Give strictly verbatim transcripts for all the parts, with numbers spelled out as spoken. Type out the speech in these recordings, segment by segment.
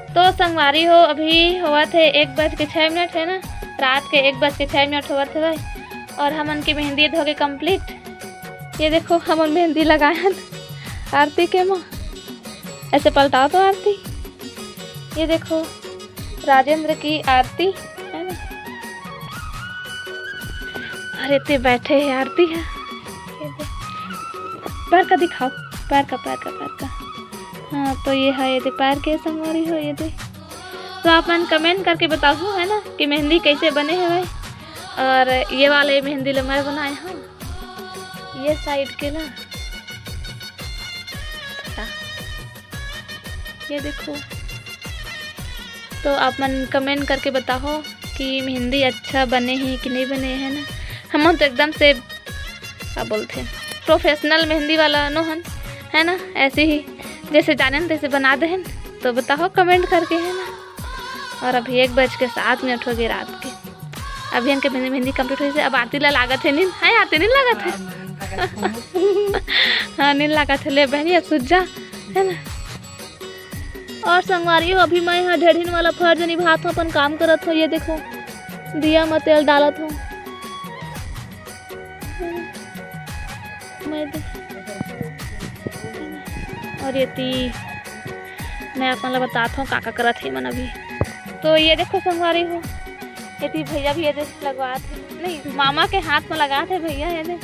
तो संगवारी हो, अभी होवत हे एक बज के छः मिनट, है ना, रात के एक बज के छः मिनट होवत हवय। और हमन के मेहंदी हो गे complete। ये देखो, हमन मेहंदी लगाए हन आरती के माँ। ऐसे पलटाओ तो आरती। ये देखो, राजेंद्र की आरती, है ना? अरे, ते बैठे है आरती है। ये दे। पैर का दिखाओ, पैर का, पैर का, पैर का। हाँ, तो ये है, ये दे पैर के संगवारी हो, ये दे। तो आप मन comment करके बताहू, है ना, कि मेहंदी कैसे बने है भाई। और ये वाले मेहंदी ल मैं बनाए हूँ, ये side के ना। ये देखो, तो आप मन comment करके बताओ कि मेहंदी अच्छा बने है कि नहीं बने, है ना। हम तो एकदम से, का बोलते हैं, professional मेहंदी वाला नो हन, है ना, ऐसे ही जैसे जाने तैसे बना दे हन। तो बताओ comment करके, है ना। और अभी एक बज के सात मिनट हो गए रात के। अभी इनके मेहंदी, मेहंदी complete होइसे। अब आरती ला लागत है नींद, है आरती नींद लागत है। हाँ, नींद लागत है। ले बहनी, अब सुत जा, है ना। और संगवारी हो, अभी मैं यहाँ ढेढ़िन वाला फर्ज निभात हूँ, अपन काम करत हूँ। ये देखो, दिया में तेल डालत हूँ। मैं दे-, और ये ती मैं आप मन ला बतात हूँ का का करत हे मन अभी। तो ये देखो संगवारी हो, ये ती भैया भी ये दे लगवात हे, नहीं, मामा के हाथ में लगात हे भैया ये दे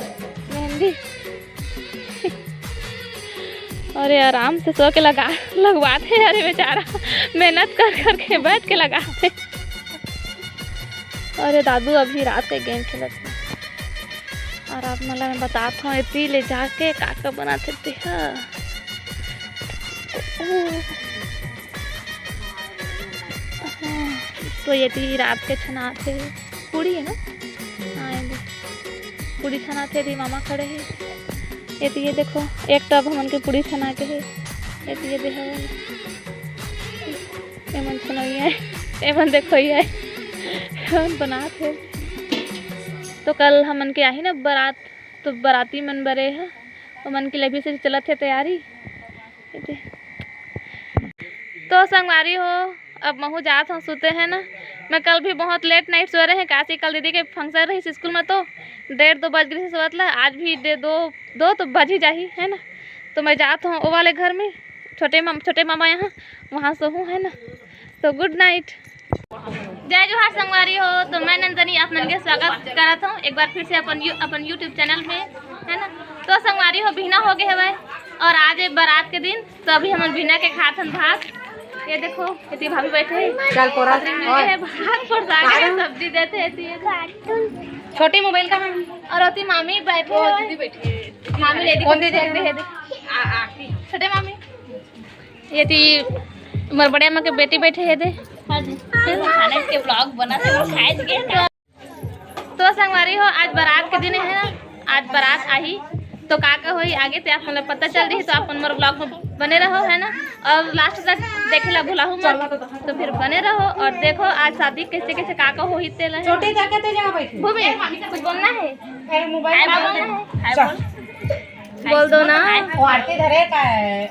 मेहंदी। अरे आराम से सो के लगा, लगवात हे, अरे बेचारा मेहनत कर कर के बैठ के लगात हे। अरे दादू अभी रात के game खेलत हे। और आप मन ला मैं बतात हूँ, एती ले जाके का का बनात हे तेहा। तो एती रात के छनात हे, पूड़ी है ना? हाँ, ये दे। पूड़ी छनात हे, एती मामा खड़े हे। एती ये देखो, एक टब हमन के पूड़ी छना के हे। एती ये दे हवय। एमन छनोइया हे, एमन देखोइया हे, एमन बनात हे। तो कल हमन के आही ना बारात, तो बाराती मन बरे ह, ओमन के लिए अभी से चलत हे तैयारी। तो संगवारी हो, अब महू जात हूँ सुते, है ना। मैं कल भी बहुत late night सोए रहे, काशी कल दीदी के function रही स्कूल में, तो डेढ़ दो बज गई सोवत ला। आज भी डे-, दो, दो तो बज ही जाही, है ना। तो मैं जात हूँ ओ वाले घर में, छोटे माम-, छोटे मामा यहाँ, वहाँ सोहूँ, है ना। तो good night। जय जोहार संगवारी हो, तो मैं नंदनी आप मन के स्वागत करत हूँ एक बार फिर से अपन यू-, अपन YouTube channel में, है ना। तो संगवारी हो, बिहना हो गए हवय और आज ए बारात के दिन, तो अभी हमन बिहना के खात हन भात। ये देखो, एती भाभी बैठे हे। चल पोरा, पतरी में ओए। है, भात परोसा के सब्जी देते हैं, एती ये देखो। छोटी mobile का हम। और ओती मामी बैठे हैं। दीदी बैठी है। मामी ले दी कौन दीदी? आ, आ, छोटे मामी। एती मोर बड़े अम्मा के बेटी बैठे हे दे। हाँ जी। खाने के vlog बना थे, वो खाए थे। तो संगवारी हो, आज बारात के दिन है ना, आज बारात आही, तो का का होही आगे ते आप मन ला पता चल रही, तो आप मन मोर vlog में बने रहो, है ना। और last तक देखे ला भुलाहू मत, तो फिर बने रहो और देखो आज शादी कैसे कैसे का का होही तेला है। छोटे जाके ते जगह बैठी। भूमि, कुछ बोलना है? अरे mobile हाय बोलना है। हाय बोल। बोल दो ना। वो आरती धरे का है।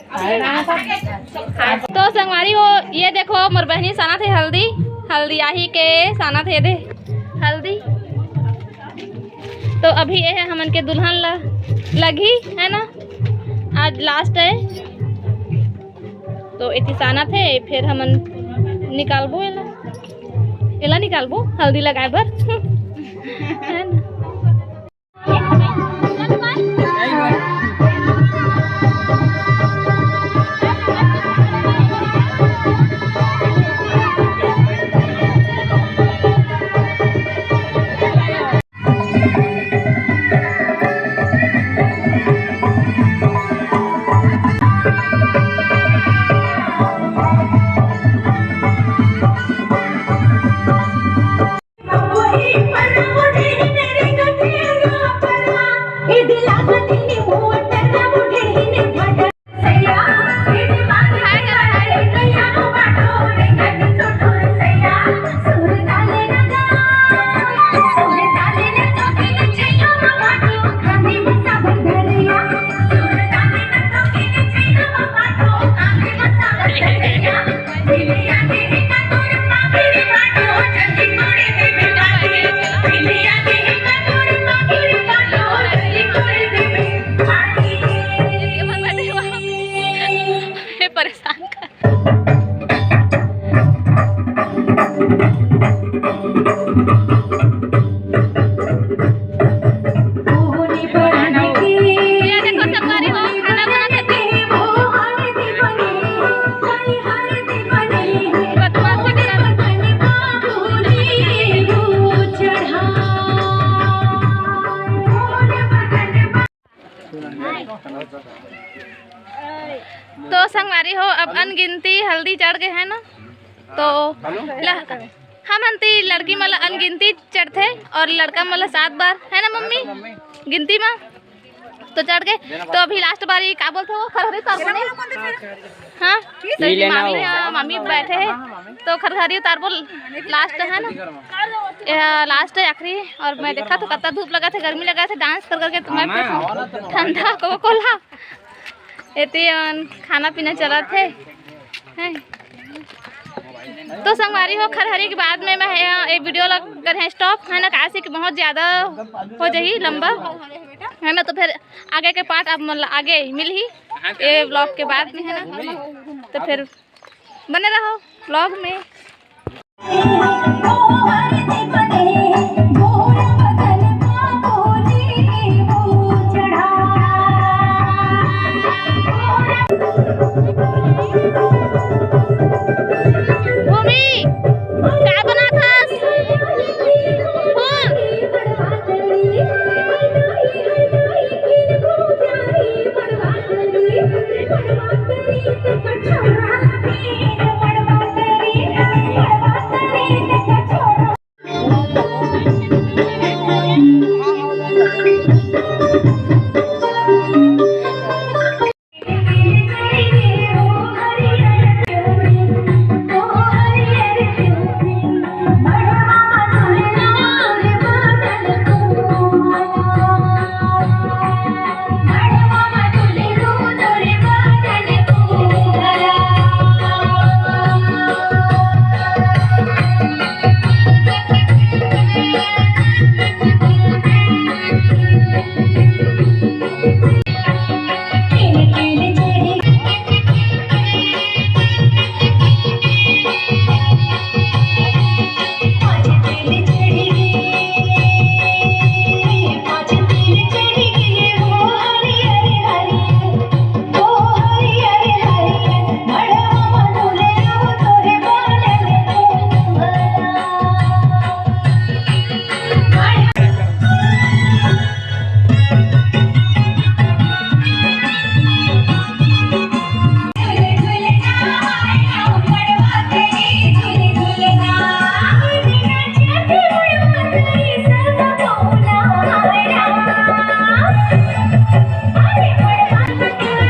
तो संगवारी हो, ये देखो मोर बहनी सानत हे हल्दी, हल्दी आही के सानत हे दे हल्दी। तो अभी ये है हमन के दुल्हन ला लगी है ना, आज last है। तो एती सानत हे, फिर हमन निकालबो एला, एला निकालबो हल्दी लगाए बर। है ना। गिनती हल्दी चढ़ गे हे ना, तो ल-, हमन ती लड़की मन ल अनगिनती चढ़थे और लड़का मन ल सात बार, हे ना मम्मी? गिनती म तो चढ़ गे। तो अभी लास्ट बारी का बोलथे वो, खरहरी उतारबो नहीं? हाँ, तो ये मामी हे, मामी बैठे हे, तो खरहरी उतारबो लास्ट, हे ना? ये लास्ट हे, आखिरी। और मैं देखा तो कत्ता धूप लगा थे, गर्मी लगा थे, डांस कर करके तुम्हारे ठंडा कोका कोला एती अन खाना पीना चलत हे, हैं? तो संगवारी हो, खरहरी के बाद में मैं, अ, ये वीडियो ला करे स्टॉप, हे ना, काहे से कि बहुत ज़्यादा हो जाही लंबा, हे ना। तो फिर आगे के पार्ट अब मतलब आगे मिलही ये व्लॉग के बाद में, हे ना। तो फिर बने रहो व्लॉग में। भूमि, का बनात हस? फूल।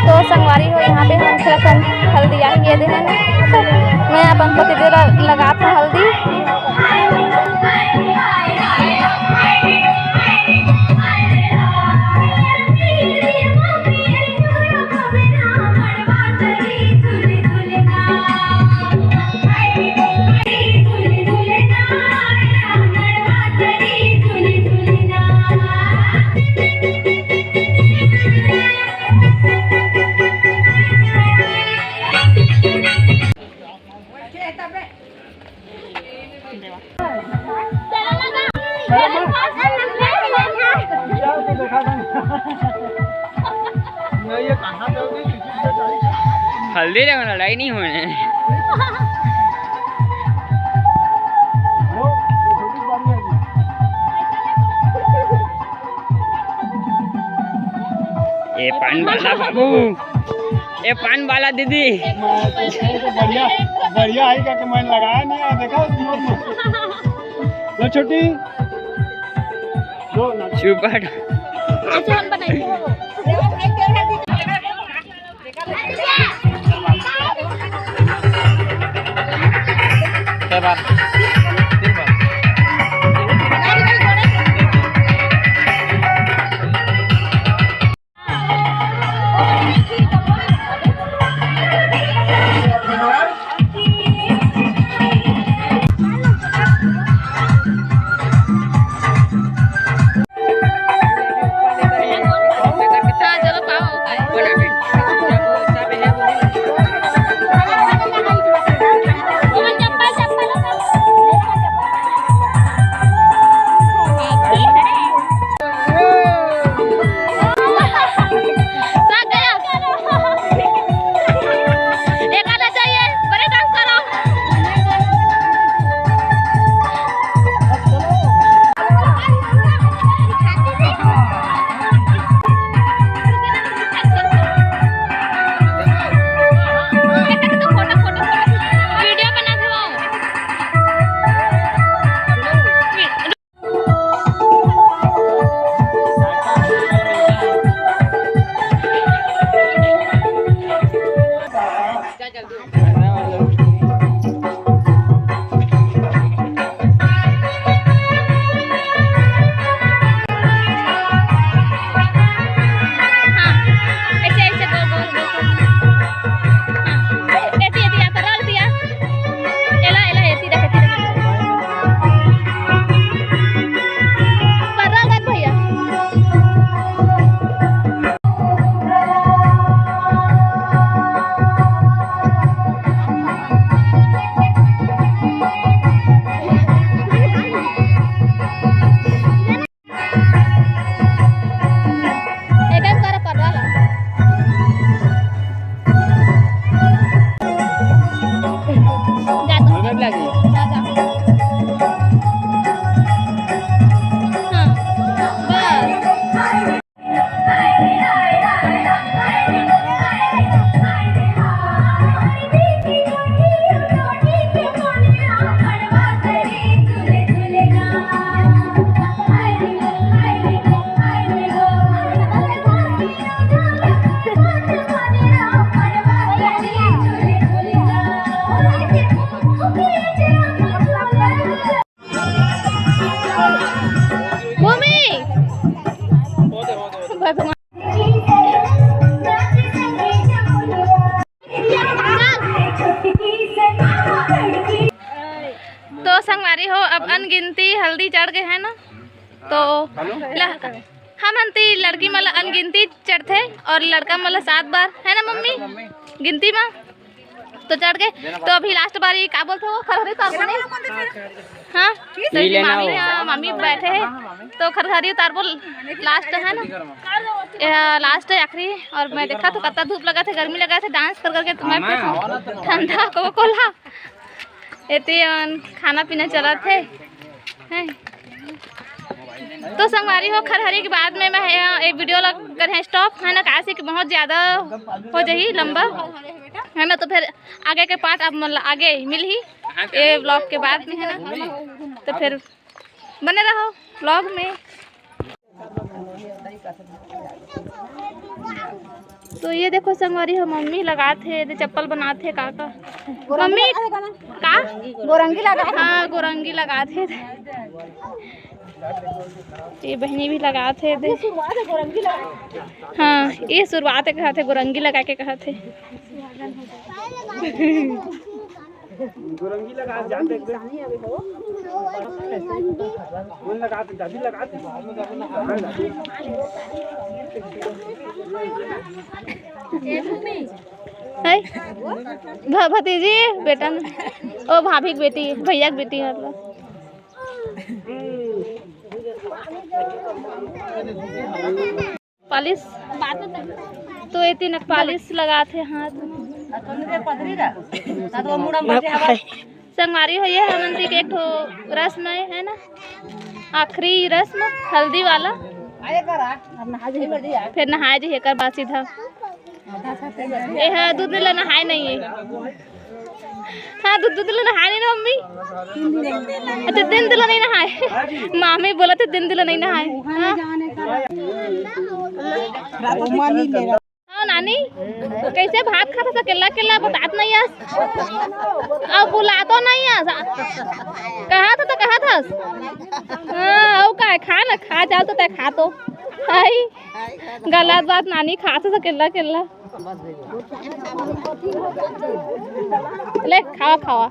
तो संगवारी हो, यहाँ पे हम थोड़ा सा हल्दी आ गए थे, है ना? तो मैं अपन पतिदेव ला लगात हूँ हल्दी। हल्दी रंग लड़ाई नहीं होने। ए पान वाला बाबू, ए पान वाला दीदी। बढ़िया, बढ़िया है का कि मैं लगाया नहीं है, देखा? लो छोटी। सुपर। अच्छा, हम बनाएंगे। कै बार? तीन बार। हाँ, ऐसे, ऐसे गोल, गोल, गोल, गोल। हाँ, ऐसे, ऐसे, यहाँ पर रख दिया। एला, एला, ऐसे रख, ऐसे रख। पर रख, रख भैया। एकदम कर परवा ला। जा तो। जा, जा। हाँ, बस। भूमि। तो संगवारी हो, अब अनगिनती हल्दी चढ़ गए है ना, तो ला, हमन ती लड़की मन ला अनगिनती चढ़थे और लड़का मन ला सात बार, है ना मम्मी? गिनती में तो चढ़ गए। तो अभी लास्ट बारी का बोलथे वो, खरहरी उतारबो नहीं? हाँ, तो ये लेना मामी हो। हाँ, मामी बैठे हैं, तो खरहरी उतारबो लास्ट, है ना? ये लास्ट है, आखिरी। और मैं देखा तो कत्ता धूप लगा थे, गर्मी लगा थे, डांस कर करके तो मैं ठंडा कोका कोला एती अन खाना पीना चलत हे, हैं? तो संगवारी हो, खरहरी के बाद में मैं, अ, एक वीडियो ला करें स्टॉप, है ना, काहे से कि बहुत ज़्यादा हो जाही लंबा, है ना, तो फिर आगे के पार्ट अब मतलब आगे मिलही ये व्लॉग के बाद में, है ना, तो फिर बने रहो व्लॉग में। तो ये देखो संगवारी हो, मम्मी लगात हे, एदे चप्पल बनात हे, का का मम्मी का गोरंगी लगात हे। हाँ, गोरंगी लगात हे। ये बहिनी भी लगात हे एदे। हाँ, ये शुरुआत हे, कहत हे गोरंगी लगा के, कहत हे। गोरंगी लगा, जान दे एक बेर। कौन लगा दे, दादी लगा दे। है? भ-, भतीजी, बेटा न-, ओ भाभी के बेटी, भैया के बेटी मतलब। पालिश तो एती नक पालिश लगात हे हाथ। संगवारी हो, ये हमन ती के एक ठो रस्म हे, है ना, आखिरी रस्म हल्दी वाला। फिर नहाए जी एकर बाद सीधा। एहा दू दिन ले नहाए नहीं हे। हाँ, दू, दू दिन ले नहाए नहीं ना मम्मी? अच्छा, तीन दिन ले नहीं नहाए। मामी बोलथे तीन दिन ले नहीं नहाए। हाँ? हाँ, नानी, कैसे भात खात हस अकेल्ला अकेल्ला, बतात नहीं हस? अब बुलातो नहीं हस। कहत हस तो कहत हस। हाँ, अउ का, खा ना, खा, चल तो तैं खा तो। हाय। गलत बात नानी, खात हस अकेल्ला अकेल्ला। ले, खावा, खावा।